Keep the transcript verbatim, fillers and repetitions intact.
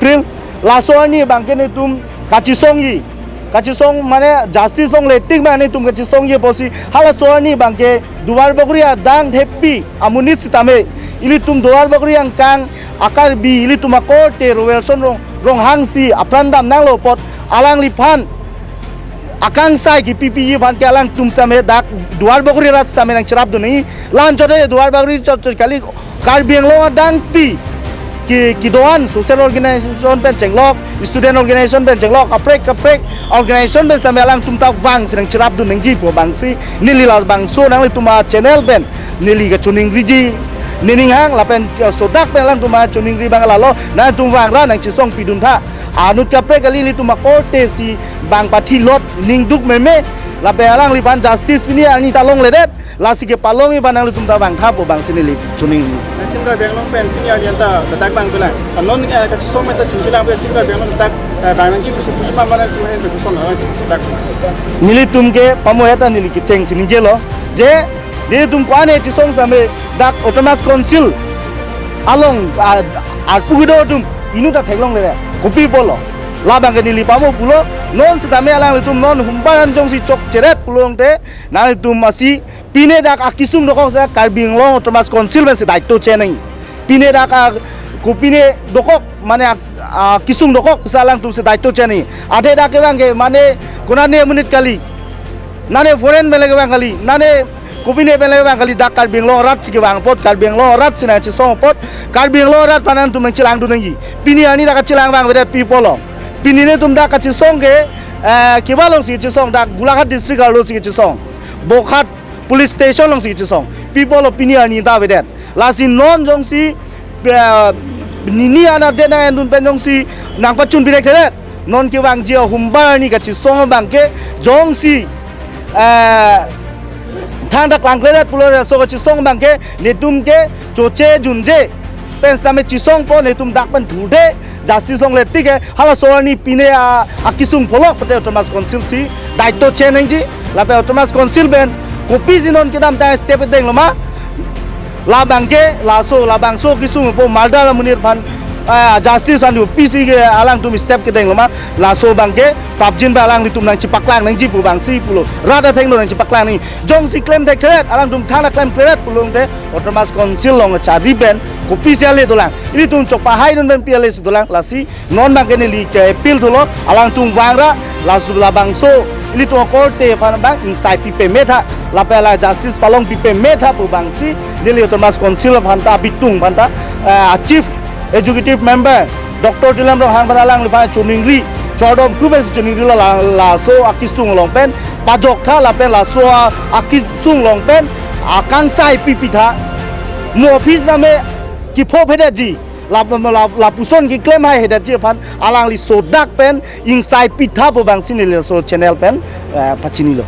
April. Laso arni abangke netum kachesongji, kachesong mane justice longle tik abang netum kachesongji apotsi halaso arni abangke Duarbagori adang thepi amonit sitame ilitum Duarbagori angkang a-Karbi ilitum akorte Roelson Rong, Ronghangsi apran damnanglo apot alangliphan akangsai kipipiji aphan ke alangtum sitame dak Duarbagori arat sitame nangcherapdun nangji. La-anchot Duarbagori chot chot kali, Karbi Anglong adangpi ke kedo-an social organization pen chenglok, student organization pen chenglok, kaprek kaprek organization pen sitame alangtum ta vangsi nangcherapdun nangji pu abangsi neli labangso nanglitum a-channel pen neli kachoningriji. Nening hang lapen, eh, sodak pen alangtum a-choningri abang lalo, nangtum vangra nangchesongpidun tha. Anut kaprek kali, ilitum akorte si bang pathilot ningduk meme, lapen alangliphan justice pini arni ta longledet, lasi kepalongji abang nanglitum ta vangtha pu abangsi neli choningri. Nangtum Karbi Anglong pen pini arni anta ladak vangthulang. Non, eh, kachesong meta chunchelang pen nangtum Karbi Anglong ladak, eh, vang nangji pusi puji ma mana tu hen kachesong nang tu ladak. Nelitum ke pamoheta neli kechengsi ningjelo. Je, nelitum ko-an chesong sitame dak Autonomous Council along, ah, arpu kedo atum inut ta theklongle. Kopi apotlo? Labang ke neli pamo pulo, non sitame alanglitum non humbar an jongsi chokcheret pulote, nanglitum asi pine dak akesung dokok sa Karbi Anglong Autonomous Council pensi daito che nangji. Pine dak a, kopine dokok mane ak-, akesung dokok sa alangtum si daito che nangji. Athe dak kevang ke mane konane amonit kali, nane foreign pen le kevang kali, nane kopine pen le kevang kali, dak Karbi Anglong arat si kevang apot, Karbi Anglong arat si nangchesong apot, Karbi Anglong arat aphan nangtum nangchelangdun nangji. Pini arni dak kachelang vangvedet pi apotlo? Pini netum dak kachesong ke, eh, keba alongsi chesong, dak Golaghat district arlosi chesong, Bokhat police station alongsi chesong. Pi apotlo pini arni ta avedet? Lasi non jongsi, eh, nini anat det nang-endun pen jongsi nangpachun pinek thedet. Non kevangji ahumbar arni kachesong abangke jongsi, eh, thangta klangkledet pulo, laso kachesong abangke netum ke choche junje pen sitame chesongpo, netum dak pen thurde justice longle tik ke halaso arni pine a, akesung pholok pute Autonomous Council si daito che nangji. Lapen Autonomous Council pen kopisi non kedamtang step kedenglo ma? Labang ke laso, labangso kesung po murder amonit aphan, ah, justice andu pisi ke alangtum step kedenglo ma? Laso abangke prapjin ba alanglitum nangchepaklang nangji pu abangsi pulo. Rat athengno nangchepaklang nangji. Jongsi klem thekthedet, alangtum thana klem thedet pulote Autonomous Council along chari pen kopisi ale dolang? Ilitum chokpahaidun pen pi ale si dolang? Lasi non abangke neli ke appeal thulo, alangtum vangra, laso labangso ilitum akorte aphan abang ingsai pi peme tha, lapen la justice palong pi peme tha pu abangsi neli Autonomous Council aphan ta, bitung aphan ta, eh, Chief Executive Member Doctor Tuliram Ronghang aphan alangliphan choningri, chordom kru pensi choningrilo, la, laso akesung along pen pajok tha, lapen laso a, akesung along pen akangsai pipi tha. Mo office name kepho phedetji, la, la, lapuson keklem haihedetji aphan alangli sodak pen ingsai pi tha pu abangsi neli laso channel pen, eh, pachinilo.